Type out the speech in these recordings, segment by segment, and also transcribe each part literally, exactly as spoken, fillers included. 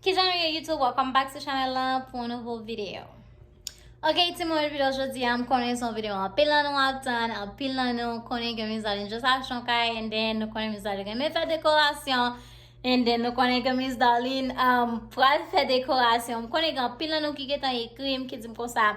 Kijan nou ye YouTube? Welcome back to channel lan pou yon nouvo videyo. Ok, timoun, videyo jodi a, m konnen se yon videyo anpil nan nou ap tann, anpil nan nou konnen ke Miss Darline just ap chonka, and then nou konnen Miss Darline renmen fè dekorasyon, and then nou konnen ke Miss Darline um, pral fè dekorasyon. M konnen gen anpil nan nou ki gentan ekri m, ki di m konsa,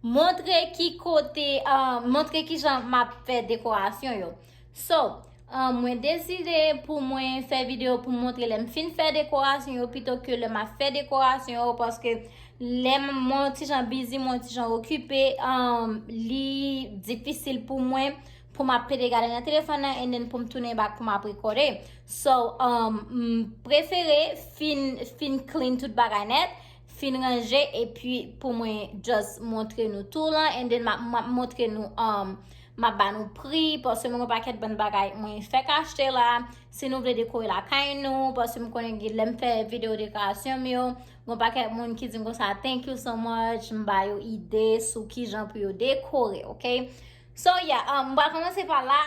montre ki kote, um, montre kijan m ap fè dekorasyon yo. So, um, mwen deside pou mwen fè videyo pou m montre lè m fin fè dekorasyon yo pito ke lè m ap fè dekorasyon yo, paske lè m yon ti jan busy, m yon ti jan okipe, um, li difisil pou mwen pou m ap pede gade nan telefòn nan and then pou m tounen back pou m ap rekòde. So, um, m prefere fin, fin clean tout bagay nèt, fin ranje, epi pou mwen just montre nou tou lan, and then m ap, m ap montre nou, um, m ap ba nou pri, paske mwen gen pakèt bann bagay mwen fèk achte la. Si nou vle dekore lakay nou, paske m konnen gen lè m fè videyo dekorasyon m yo, gen pakèt moun ki di m konsa, "Thank you so much," m ba yo ide sou kijan pou yo dekore, ok? So, yeah, um, m pral kòmanse pa la.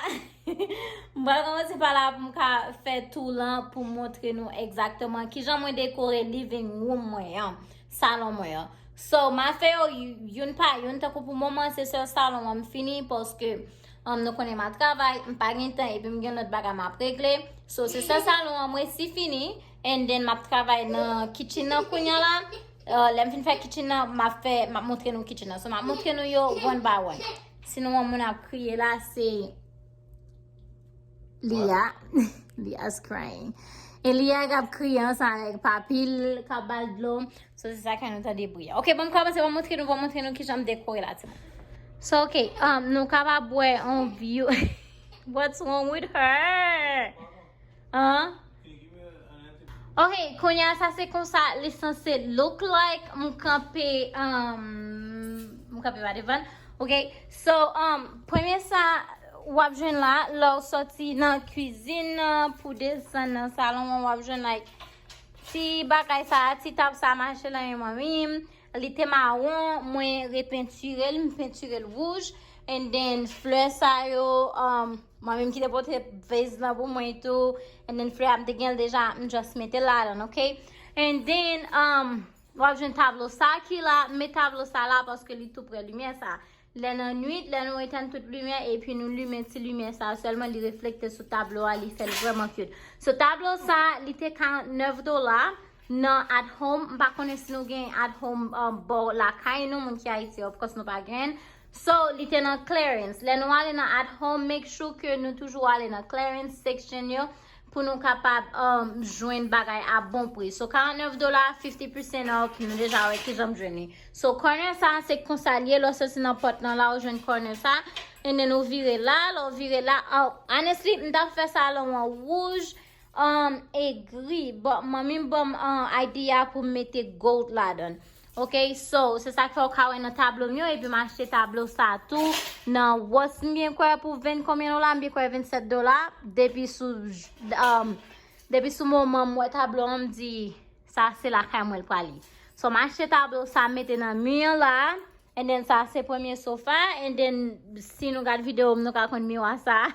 M pral kòmanse pa la pou m ka fè tou lan pou m montre nou egzakteman kijan mwen dekore living room mwen an, salon mwen an. So, m a fè yo youn pa youn, tankou pou moman, se sèl salon an m fini, paske, um, nou konnen m a travay, m pa gen tan, epi m gen lòt bagay m ap regle. So, se sèl salon an m resi fini, and then m ap travay nan kitchen nan kounye a la. Uh, lè m fin fè kitchen nan, m ap fè, m ap montre nou kitchen nan. So, m ap montre nou yo one by one. Sinon, yon moun ap kriye la, se Lia. Lia's crying. E Lia k ap kriye ansanm avèk papi l k ap ba l dlo. So, se sa k fè nou tande bri a. Ok, bon, m kòmanse, bon, montre nou, bon, montre nou kijan m dekore la, timoun. So, ok, um, nou kapab wè on view. What's wrong with her? Hein? Ok, kounye a sa se konsa li sanse look like. M kanpe, um, m kanpe pa devan. Ok, so, um, premye sa w ap jwenn la, lè w sòti nan kwizin nan pou desann nan salon an, w ap jwenn, like, ti bagay sa, ti tab sa mache nan men manmi m. Li te mawon, mwen repentire l, m pentire l wouj. And then, flè sa yo, um, mwen menm ki te pote vase lan pou mwen tou. And then, flè a m te gen l deja, m just mete l ladan, ok? And then, um, w ap jwenn tablo sa ki la, m met tablo sa la paske li tou pre limyè sa. Lè nan nwit, lè nou etenn tout limyè, epi nou limen ti limyè sa, sèlman li reflekte sou tablo a, li fè l vrèman cute. So, tablo sa, li te karannèf dola nan At Home. M pa konnen si nou gen At Home, um, bò lakay nou, moun ki Ayiti, of course, nou pa gen. So, li te nan clearance. Lè nou ale nan At Home, make sure ke nou toujou ale nan clearance section yo pou nou kapab, um, jwenn bagay a bon pri. So, karannèf dola, fifty percent off, nou deja wè kijan m jwenn li. So, corner sa, se konsa l ye, lè w soti nan pòt lan la, ou jwenn corner sa. And then, ou vire la, lè w vire la, oh, honestly, m ta fè salon an wouj, um, e gri. But, manmi m ban m, um, idea pou m mete gold ladan. Ok, so, se sa k fè w ka wè nan tablo m yo, epi m achte tablo sa tou nan Ross, m byen kwè pou vennkonbyen dola, m byen kwè vennsèt dola, depi sou, um, depi sou moman m wè tablo an, m di, sa se lakay mwen l pral ye. So, m achte tablo sa, m mete nan mi an la, and then sa se premye sofa, and then si nou gad videyo m, nou ka konn miwa sa.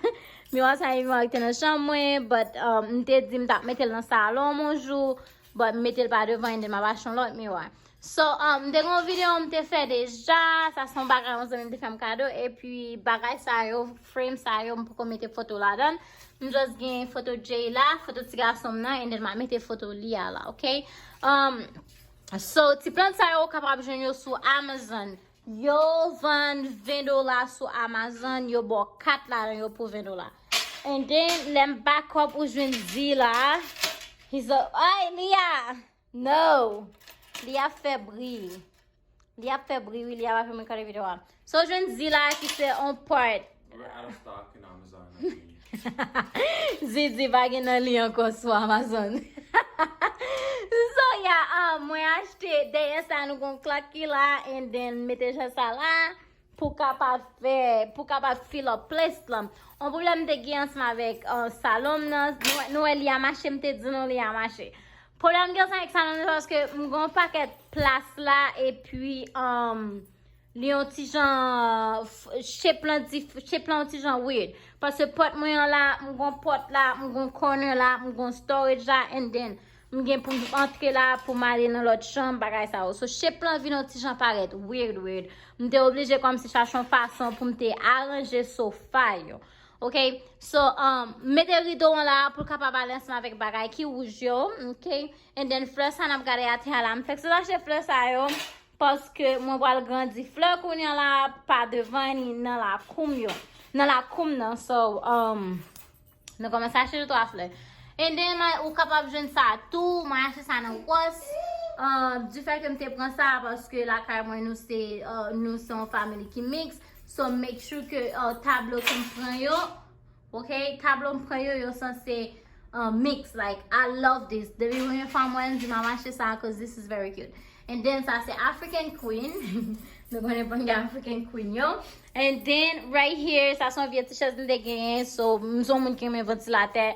Miwa sa e miwa ki te nan chanm mwen, but, um, m te di m t ap mete l nan salon m yon jou, but m mete l pa devan, and then m ap achte yon lòt miwa. So, um, m te gen yon videyo m te fè deja, sa se yon bagay yon zanmi m te fè m kado, epi bagay sa yo, frame sa yo, m poko mete foto ladan. M just gen foto Jay la, foto ti gason m nan, and then m a mete foto Lia la, ok? Um, so, ti plant sa yo, ou kapab jwenn yo sou Amazon. Yo vann ven dola sou Amazon, yo ba w kat ladan yo pou ven dola. And then, lè m back up ou jwenn Zila. He's a, ay, Lia! No! Li ap fè bri. Li ap fè bri, wi, li ap ap mwen kale videyo a. So, jwenn Zila ki se on part. We're out of stock in Amazon. Zidi pa gen nan li ankò sou Amazon. So, yeah, ah, mwen achte dèyè sa, nou gon klak ki la, and then mete jan sa la. Pou kapab fè, pou kapab fill up place lan. Yon pwoblèm m te gen ansanm avèk, uh, salon m nan. Nou, nou wè li a mache, m te di nou li a mache. Pwoblèm m gen ansanm avèk salon m nan, se paske m gen yon pakèt plas la, epi, um, li yon ti jan, f-, shape lan dif-, shape lan yon ti jan weird. Paske pòt mwen an la, m gen yon pòt la, m gen yon corner la, m gen yon storage la, and then, M gen pou m antre la pou m ale nan lòt chanm, bagay sa yo. So, shape lan vin yon ti jan parèt weird, weird. M te oblije kòmsi chache yon fason pou m te aranje sofa yo. Ok? So, um, mete rido an la pou l kapab ale ansanm avèk bagay ki wouj yo. Ok? And then, flè sa n ap gade atè a la. M fèk sot achte flè sa yo paske mwen pral grandi flè kounye a la pa devan ni nan lakou m yo. Nan lakou m nan. So, um, nou kòmanse achte de twa flè. And then, ma- ou kapab jwenn sa tou. Mwen achte sa nan Ross. Uh, du fait ke m te pran sa paske lakay mwen nou se uh, nou se yon family ki mix. So, make sure ke uh, tablo ke m pran yo, ok, tablo m pran yo, yo sanse uh, mix. Like, I love this. Depi premye fwa mwen di m ap achte sa, cause this is very cute. And then, sa se African Queen. Nou konnen pran gen African Queen yo. And then, right here, sa se yon vye ti chèz m te genyen. So, m se yon moun ki renmen vantilatè.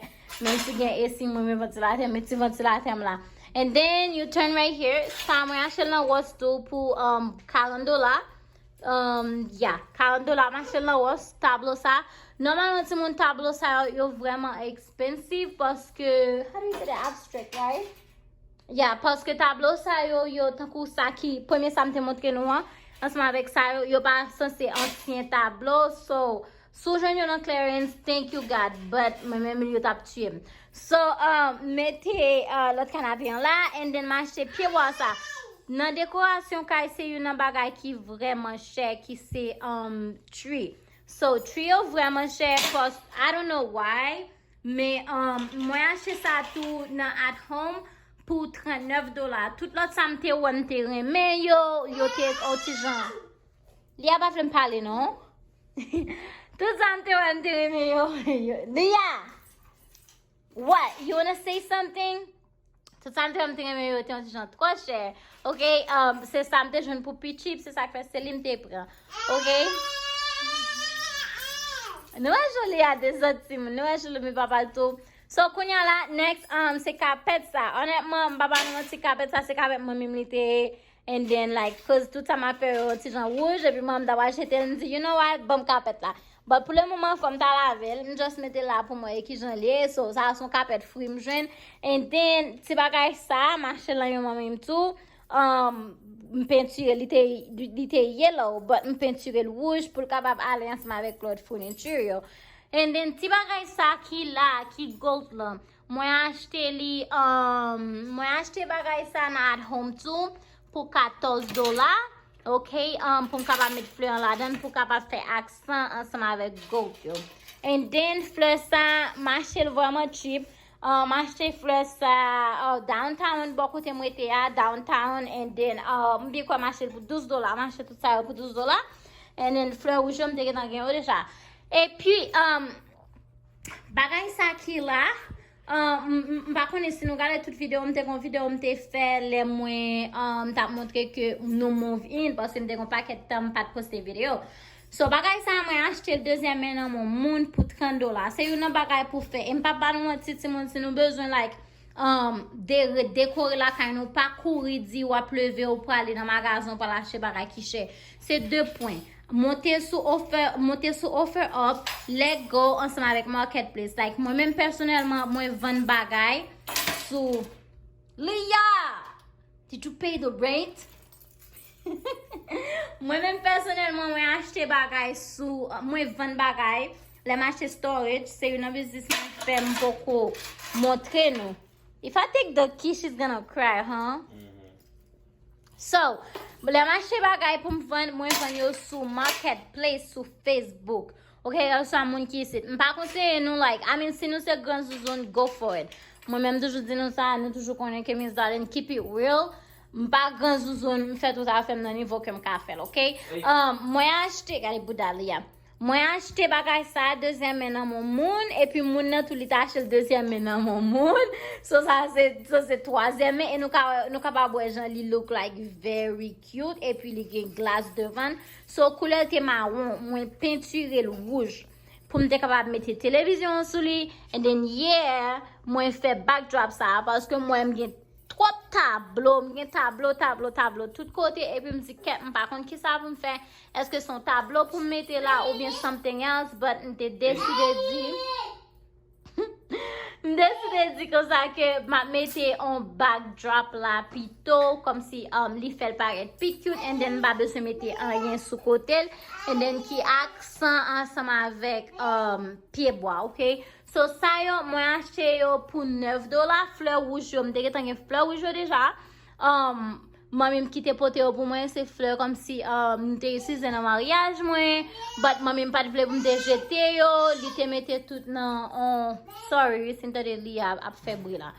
Menm si gen A C, mwen renmen vantilatè, men ti vantilatè m la. And then, you turn right here. Sa, mwen achte l nan Ross tou pou um, karant dola. Um, yeah, karant dola, m achte l nan Ross, tablo sa. Nòmalman, timoun, tablo sa yo, yo vrèman expensive paske, how do you say that? Abstract, right? Yeah, paske tablo sa yo, yo tankou sa ki, premye sa m te montre nou an, ansanm avèk sa yo, yo pa sanse ansyen tablo. So, si w jwenn yo nan clearance, thank you God, but mwen menm yo t ap tiye m. So, uh, mete uh, lòt kanape an la, and then m achte pyebwa sa. Nan dekorasyon kay, se youn nan bagay ki vrèman chè, ki se um, tree. So, tree yo vrèman chè, cause I don't know why, men um, mwen achte sa tou nan At Home pou trannèf dola. Tout lòt sa m te wè m te renmen yo, yo te yon ti jan. Lia pa vle m pale non. Tout sa m te wè m te renmen yo. Yo- Lia! What? You wanna say something? Tout sa m te wè m te renmen yo te yon ti jan twò chè. Ok, um, se sa m te jwenn pou Pichip, se sa k fè se li m te pran. Ok? Nou wè Jolie a de zòt timoun, nou wè Jolie men papa l tou. So, kounye a la, next, um, se kapèt sa. Onètman, m pa ba nou manti, kapèt sa, se kapèt mwen menm li te ye. And then, like, cause tout sa m ap fè yo yon ti jan wouj, epi mwen m ta pral jete l, m di, you know what, ban m kapèt la. But pou le moman, fò m ta lave l, m just mete l la pou mwen, e kijan l ye, so, sa a se yon kapèt fri m jwenn. And then, ti bagay sa, m achte l nan yon manmi m tou, um, m pentire, li te, li te yellow, but m pentire l wouj pou l kapab ale ansanm avèk lòt fourniture yo. And then, ti bagay sa ki la, ki gold lan, mwen achte li, um, mwen achte bagay sa nan At Home tou pou katòz dola. Ok, um, pou m kapab met flè an ladan l, pou kapab fè aksan ansanm avèk gold yo. And then, flè sa, m achte l vrèman cheap. Um, m achte flè sa uh, downtown, bò kote m rete a, downtown. And then, uh, m byen kwè m achte l pou douz dola. M achte tout sa yo pou douz dola. And then, flè wouj yo, m te gentan gen yo deja. Epi, um, bagay sa ki la, uh, m, m, m pa konnen si nou gade tout videyo, m te gon videyo m te fè lè mwen, uh, m t ap montre ke nou move in, paske m te gon pakèt tan m pa t poste videyo. So, bagay sa, mwen achte l dezyèm men nan yon moun pou trant dola. Se youn nan bagay pou fè. E m p ap ba nou manti, timoun, si nou bezwen, like, um, de, dekore lakay nou, pa kouri di w ap leve, w prale nan magazen, w pral achte bagay ki chè. Se de pwen. Monte sou offer, monte sou offer up, let go ansanm avèk marketplace. Like, mwen menm pèsonèlman, mwen vann bagay sou Lia! Did you pay the rent? Mwen menm pèsonèlman, mwen achte bagay sou, mwen vann bagay. Lè m achte storage, se youn nan biznis mwen fè m poko montre nou. If I take the key, she's gonna cry, huh? So, lè m achte bagay pou m vann, mwen vann yo sou marketplace, sou Facebook. Ok, oswa moun ki isit. M pa konseye nou, like, I mean, si nou se gran zouzoun, go for it. Mwen menm toujou di nou sa, nou toujou konnen ke Miss Darlene keep it real. M pa gran zouzoun, m fè tout afè m nan nivo ke m ka fè l, ok? Um, mwen achte, gade bouda Lia. Mwen achte bagay sa dezyèm men nan yon moun, epi moun nan tou li t achte l dezyèm men nan yon moun. So sa se, so se twazyèm men, e nou ka, nou kapab wè jan li look like very cute, epi li gen glas devan l. So, koulè l te mawon, mwen pentire l wouj pou m te kapab mete televizyon an sou li. And then, yeah, mwen fè backdrop sa a, paske mwen, m gen twòp tablo, m gen tablo, tablo, tablo tout kote, epi m di, kèt, m pa konn kisa pou m fè. Èske se yon tablo pou m mete la, oubyen something else, but m te deside di, m Deside di konsa ke m ap mete on backdrop la pito, kòmsi um, li fè l parèt pi cute, and then m pa bezwen mete anyen sou kote l, and then ki aksan ansanm avèk um, pye bwa, ok? So sa yo, mwen achte yo pou nèf dola, flè wouj yo, m te gentan gen flè wouj yo deja. Um, manmi m ki te pote yo pou mwen, se flè kòmsi um, m te itilize nan maryaj mwen, but manmi m pa t vle pou m te jete yo, li te mete tout nan on, sorry, si n tande li ap, ap fè bri la.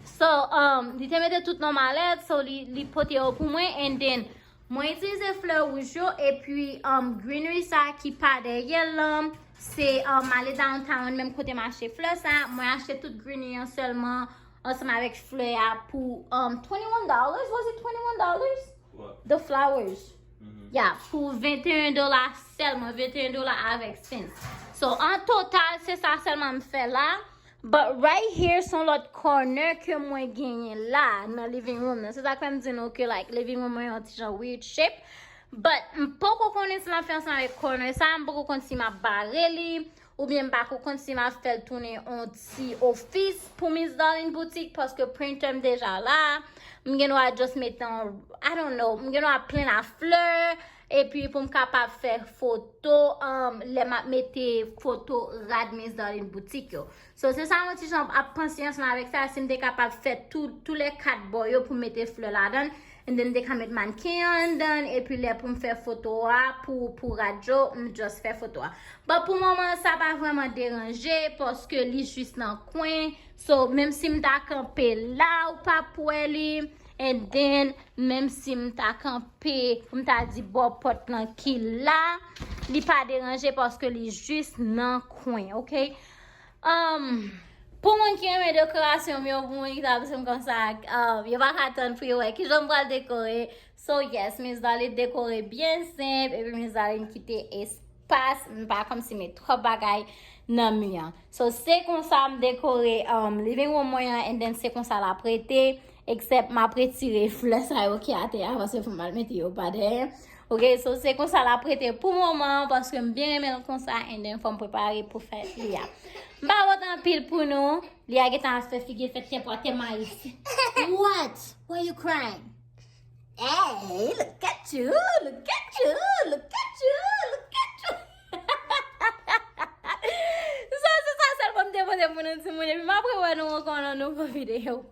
So, um, li te mete tout nan malèt, so li, li pote yo pou mwen, and then mwen itilize flè wouj yo, epi um, greenery sa ki pa dèyè l lan, se um, m ale downtown, menm kote m achte flè sa, mwen achte tout greenery an sèlman, ansanm avèk flè a pou um, twenty-one dollars, was it twenty-one dollars? What? The flowers. Mhm. Yeah, pou venteyen dola sèlman, venteyen dola avèk cents. So, an total, se sa sèlman m fè la. But right here, se yon lòt corner ke mwen genyen la, nan living room nan. Se sa k fè m di nou ke, like, living room mwen yon ti jan weird shape. But m poko konnen si m ap fè ansanm avèk corner sa, m poko konn si m ap bare li, oubyen m pako konn si m ap fè l tounen yon ti ofis pou Miss Darline Boutique, paske printer m deja la. M gen dwa just mete yon, I don't know, m gen dwa plen a flè, epi pou m kapab fè foto, um, lè m ap mete foto rad Miss Darline Boutique yo. So, se sa mwen ti jan ap panse ansanm avèk sa, si m te kapab fè tou, tou lè kat bò yo pou m mete flè ladan, and then m te ka met mannken an anndan, epi lè pou m fè foto a, pou, pou rad yo, m just fè foto a. But pou moman, sa pa vrèman deranje, paske li jis nan kwen. So, menm si m ta kanpe la, ou p ap wè li. And then, menm si m ta kanpe, pou m ta di bò pòt lan ki la, li pa deranje paske li jis nan kwen, ok? Um, pou moun ki renmen dekorasyon m yo, pou moun ki ta bezwen m konsa, um, yo pa ka tann pou yo wè kijan m pral dekore. So yes, Miss Darline dekore byen senp, epi Miss Darline kite espas, m pa kòmsi met twòp bagay nan mi an. So se konsa m dekore um, living room mwen an, and then se konsa l ap rete, except m ap retire flè sa yo ki atè a, paske fò m al mete yo pa dèyè. Ok, so se konsa l ap rete pou moman, paske m byen renmen l konsa, and then fò m prepare pou fè li a. M pa pote anpil pou nou, li a gentan ap fè figi l fè tèpwa tèm ayisyen. What? Why you crying? Hey, look at you, look at you, look at you, look at you. So, se sa sèlman m te pote pou nou timoun, epi m ap rewè nou ankò nan nouvo videyo.